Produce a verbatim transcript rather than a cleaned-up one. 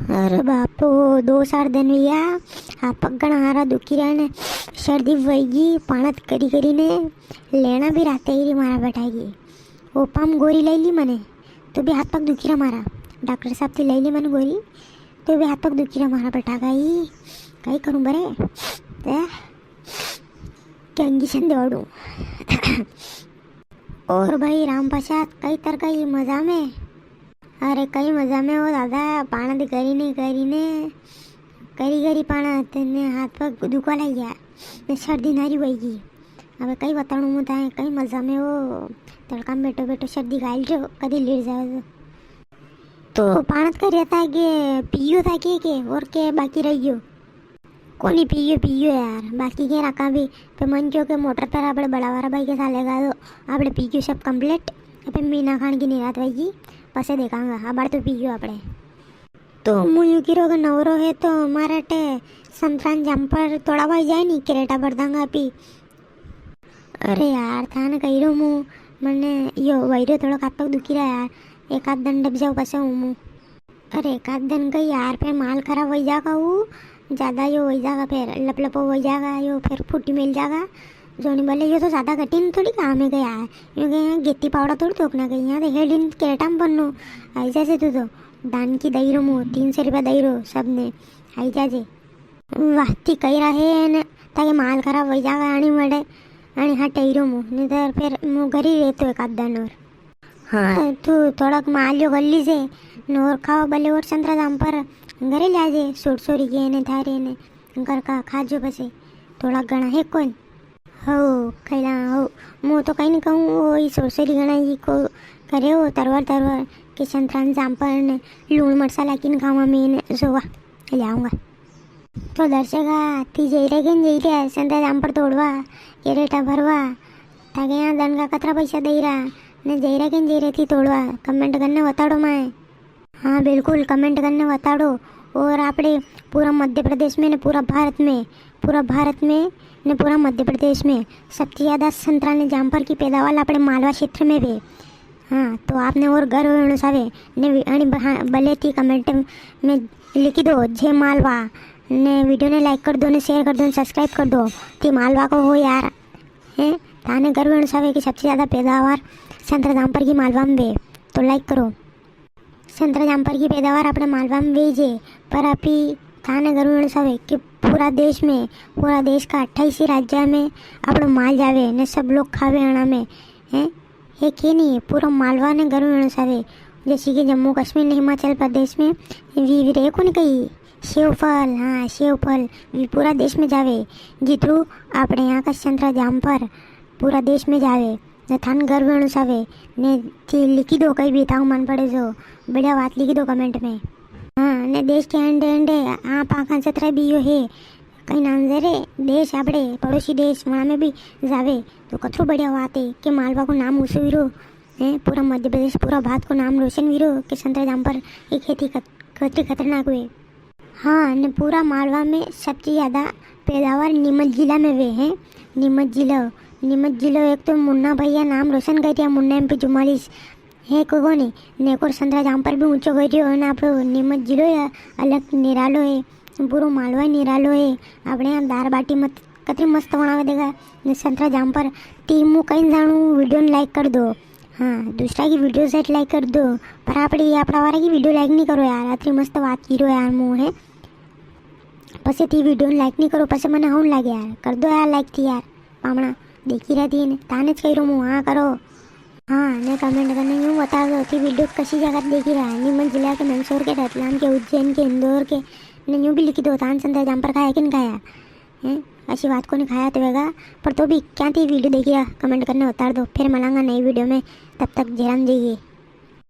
अरे बापो, दो चार दिन हुई गया, हाथ पग घणा हारा दुखी रया ने, सर्दी वईगी, पाणत करी करी ने, लेना भी राते ही री मारा बैठागी। वो पाम गोरी लई ली मने, तो भी हाथ पग दुखी रया मारा। डॉक्टर साहब थी लई ली मने गोरी, तो भी हाथ पग दुखी रया मारा बैठागा ही। कई करूं बरे, ते क्या इंजेक्शन दौड़ू। और भाई राम प्रसाद, कई तरका ही मजा में? अरे कई मजा में हो दादा, पाणत करी ने करी ने, करी करी पाणत ने हाथ पग दुखवा लाग गया, ने सर्दी नारी वईगी। अबे कई बताणू मु थाए, कई मजा में हो, तड़का में बैठो बैठो सर्दी गाल जो, कदी लेट जाओ तो। तो पाणत करिया था के पियो था के, के और के बाकी रही गयो? कोनी पियो, पियो यार, बाकी के रखा भी। पे मन क्यों के मोटर पर आपड़े बड़ा वाला भाई के साले गा दो, आपड़े पी गयो सब कंप्लीट। पे मीना खान की निरात भाई जी, पसे देखांगा, अबार तो पी गयो आपड़े। तो मु यूं किरो के नवरो है तो मारे टे संतरान जामफर तोड़ावा जाए नी, क्रेटा भर दांगा पी। अरे यार, थाने कही रो मु, मने यो वैरो थोड़ो हाथ पग दुखी रहा यार, एक आध दिन डब जाओ पसे हूँ मु। अरे एक आध दिन का यार, फिर माल खराब हो जागा, वो ज्यादा यो हो जागा, फिर लपलपो हो जागा, यो फिर फूटी मिल जागा। जोनी बोले यो तो ज्यादा कठिन थोड़ी काम है यार, यो के यहाँ गेती पावड़ा थोड़ी ठोकना गई, यहाँ तो हेडिन क्रेटा में बननो। आई जाजे तू तो, दान की दई रो मु, तीन सौ रुपया दई रो सबने, आई जाजे। वाह, ती कही रहा है ने, ताके माल खराब हो जागा, आनी मड़े, आनी हाँ टही रो मु, नहीं तो फिर मु घर ही रहतो एक आध दिन और। हाँ, तू थोड़ाक मालियो कर लीजे, ने और खाओ भले और संतरा जामफर घरे लाजे, सोर सोरी के ने थारे ने, घर का खाजो पसे, थोड़ा घणा है कोई। हो, खैला हो, मु तो कहीं नहीं कहूँ, वो ई सोर सोरी घणा ही को करे हो, तरवर तरवर के संतरा जामफर ने लूण मरसा लाकिन खावा में ने जोवा, ले आऊँगा। तो दर्शका, ती जई रे के नी जई रे, संतरा जामफर तोड़वा, क्रेटा भरवा, ताके यहाँ दन का कतरा पैसा दई रहा, ने जई रे के नी जई रे ती तोड़वा, comment करने बताड़ो माए। हाँ, बिल्कुल, comment करने बताड़ो। और आपड़े पूरा मध्य प्रदेश में ने पूरा भारत में, पूरा भारत में ने पूरा मध्य प्रदेश में सबसे ज्यादा संतरा ने जामफर की पैदावार आपड़े मालवा क्षेत्र में वे। हाँ, तो आपने और गर्व होनो सावे ने वि-, अणी बहा-, भले ती comment में लिखी दो, "जय मालवा", ने video ने like कर दो, ने share कर दो, ने subscribe कर दो। ती मालवा को हो यार, हैं? थाने गर्व होनो सावे कि सबसे ज्यादा पैदावार संतरा जामफर की मालवा में वे, तो like करो। संतरा जामफर की पैदावार आपणे मालवा में वे जे, पर आपी थाने गर्व होनो सावे कि पूरा देश में, पूरा देश का अट्ठाईस राज्य में आपणो माल जावे ने सब लोग खावे अणा में, हैं? है के नी? पूरा मालवा ने गर्व होनो सावे। जैसे कि जम्मू कश्मीर ने हिमाचल प्रदेश में वी, वी रे कोनी कई सेव फल, हाँ, सेव फल, वी पूरा देश में जावे। जितरू आपणे यहाँ का संतरा जामफर पूरा देश में जावे। ने थाने गर्व होनो सावे, ने थी लिखी दो कई भी थाको मन पड़े जो, बढ़िया बात लिखी दो comment में। हाँ, ने देश के अंडे अंडे आप आखा जतरा भी यो है, कई नाम जे रे, देश आपड़े पड़ोसी देश, वहाँ में भी जावे, तो कतरो बढ़िया बात है कि मालवा को नाम ऊंचो वीरो है, पूरा मध्य प्रदेश, पूरा भारत को नाम रोशन वीरो कि संतरा जामफर की खेती कत-, कतरी खतरनाक हुए। हाँ, ने पूरा मालवा में सबसे ज्यादा पैदावार नीमच जिला में वे है। नीमच जिलो, नीमच जिलो एक तो मुन्ना भैया नाम रोशन कर दिया, मुन्ना एमपी चुम्मालीस है को कोनी, ने एक और संतरा जामफर भी ऊंचो कर दियो, ने आपणो नीमच जिलो है, अलग निरालो है, पूरो मालवा ही निरालो है। आपणे यहाँ दार बाटी मत, कतरी मस्त बनावे देगा, ने संतरा जामफर। ती मु कई जानू, video ने like कर दो। हाँ, दूसरा की video set like कर दो, पर आपड़ी, आपड़ा वाला की video like नहीं करो यार, अतरी मस्त बात की रो यार मुँह है। पसे थी video ने like नहीं करो, पसे मने हाउ लागे यार, कर दो यार like थी यार। पामणा देखी रहा थी ने, ताने ज कही रो मुँह, हाँ करो। हाँ, ने comment करने यूँ बता दो थी video कसी जगह देखी रहा, नीमच जिला के मंदसौर के, रतलाम के, उज्जैन के, इंदौर के, ने यूँ भी लिखी दो, तान संतरा जामफर खाया कि नहीं खाया? हैं? ऐसी बात को नहीं खाया तो वेगा, पर तो भी क्या थी video देखिया, comment करने उतार दो, फिर मिलांगा नई video में, तब तक जय राम जी की।